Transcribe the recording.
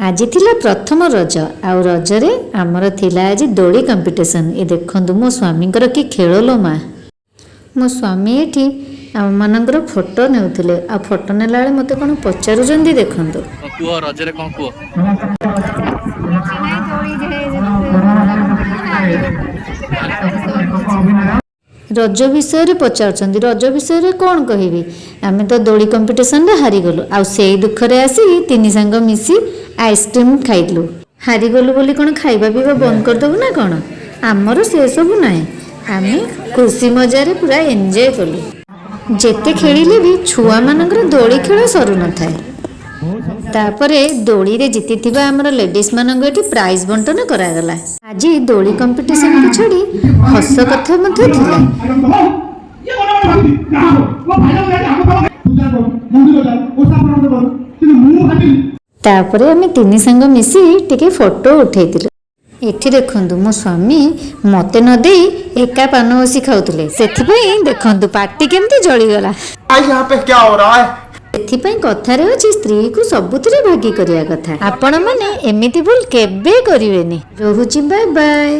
ଆଜି ଥିଲା ପ୍ରଥମ ରଜ, ଆଉ ରଜରେ ଆମର ଥିଲା ଆଜି ଦୋଳି କମ୍ପିଟିସନ୍। ଏ ଦେଖନ୍ତୁ, ମୋ ସ୍ୱାମୀଙ୍କର କି ଖେଳ ଲୋ ମା! ମୋ ସ୍ୱାମୀ ଏଠି ଆମମାନଙ୍କର ଫଟୋ ନେଉଥିଲେ, ଆଉ ଫଟୋ ନେଲାବେଳେ ମୋତେ କ'ଣ ପଚାରୁଛନ୍ତି ଦେଖନ୍ତୁ। କଣ କୁହ, ରଜରେ କଣ କୁହ? କିଛି ନାହିଁ, ଦୋଳି ଯେ। ରଜ ବିଷୟରେ ପଚାରୁଛନ୍ତି। ରଜ ବିଷୟରେ କ'ଣ କହିବି? ଆମେ ତ ଦୋଳି କମ୍ପିଟିସନରେ ହାରିଗଲୁ, ଆଉ ସେଇ ଦୁଃଖରେ ଆସି ତିନି ସାଙ୍ଗ ମିଶି ଆଇସ୍କ୍ରିମ୍ ଖାଇଲୁ। ହାରିଗଲୁ ବୋଲି କ'ଣ ଖାଇବା ପିଇବା ବନ୍ଦ କରିଦେବୁ ନା କ'ଣ? ଆମର ସେସବୁ ନାହିଁ। ଆମେ ଖୁସି ମଜାରେ ପୁରା ଏନ୍ଜୟ କଲୁ। ଯେତେ ଖେଳିଲେ ବି ଛୁଆମାନଙ୍କର ଦୋଳି ଖେଳ ସରୁନଥାଏ। ତାପରେ ଦୋଳିରେ ଜିତିଥିବା ଆମର ଲେଡିଜ୍ ମାନଙ୍କୁ ଏଠି ପ୍ରାଇଜ୍ ବଣ୍ଟନ କରାଗଲା। ଆଜି ଦୋଳି କମ୍ପିଟିସନକୁ ଛାଡ଼ି ହସ କଥା ମଧ୍ୟ ଥିଲା। ଇଏ ମନେ ମନେ ଭାବୁଛି ନା ହବ ମୋ ଭାଇ ପୂଜା କରୁ, ମନ୍ଦିର ଯାଉ, ଓଷା ପର୍ବ କରୁ, କିନ୍ତୁ ମୁଁ ଭାବିଲି ତାପରେ ଆମେ ତିନି ସାଙ୍ଗ ମିଶି ଟିକେ ଫଟୋ ଉଠେଇଥିଲୁ। ଏଠି ଦେଖନ୍ତୁ, ମୋ ସ୍ୱାମୀ ମତେ ନ ଦେଇ ଏକା ପାନ ବସି ଖାଉଥିଲେ। ସେଥିପାଇଁ ଦେଖନ୍ତୁ, ପାଟି କେମିତି ଜଳିଗଲା। भाई, यहाँ पे क्या हो रहा है? ସେଥିପାଇଁ କଥାରେ ଅଛି, ସ୍ତ୍ରୀକୁ ସବୁଥିରେ ଭାଗି କରିବା କଥା। ଆପଣମାନେ ଏମିତି ଭୁଲ କେବେ କରିବେନି। ରହୁଛି, ବାଏ ବାଏ।